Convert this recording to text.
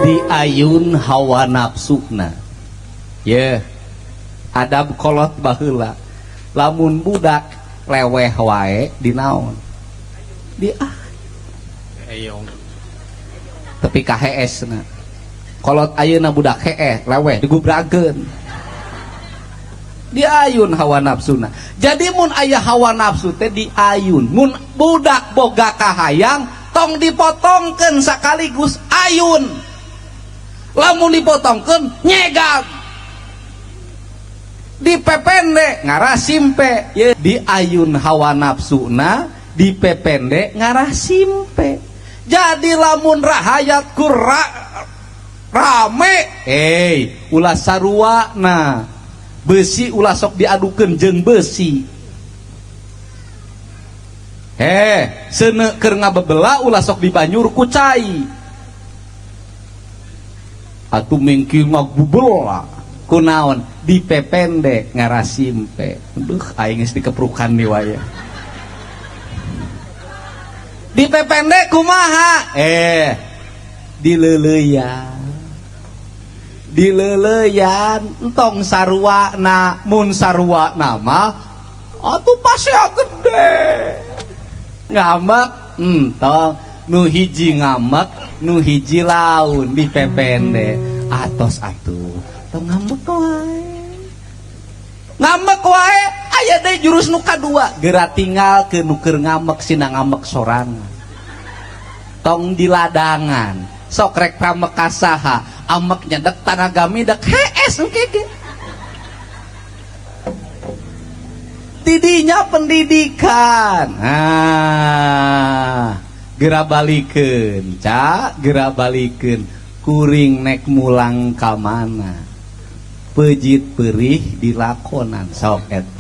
Diayun hawa nafsuna. Ye, adab kolot baheula. Lamun budak leweh wae dinaon? Di ah Eyong. Tapi KHS na. Kolot ayeuna budak heeh leweh digubrakeun. Diayun hawa nafsuna. Jadi mun aya hawa nafsu teh diayun. Mun budak boga kahayang tong dipotongkeun sekaligus, ayun. Lamun dipotongkeun nyegag. Dipepende ngarah simpe. Ye, diayun hawa nafsuna, dipepende ngarah simpe. Jadi lamun rahayat ku rame, ulah sarua. Nah, besi ulah sok diadukeun jeung besi. Seuneu keur ngabebela ulah sok dibanyur ku cai. Atuh mingkil ngabubela kunaon? Dipepende ngarah simpe. Aduh, aing geus dikeprukan di waya. Dipepende kumaha? Dileuleyan. Dileuleyan entong sarua. Na mun sarua nama atuh pasea gede ngambek. Entong nu hiji ngambek, nu hiji laun. Dipepende atos atuh, tong ngambek wae, ngambek wae. Aya deui jurus nu kadua, geura tinggal ke nu keur ngambek, sina ngambek sorangan, tong diladangan. Sok rek ramek ka saha, ambek nyedek tanaga midek hees engke ge. Tidinya pendidikan. Nah, geura balikeun, Cak, geura balikeun. Kuring nek mulang ka mana? Pejit perih dilakonan sok eta.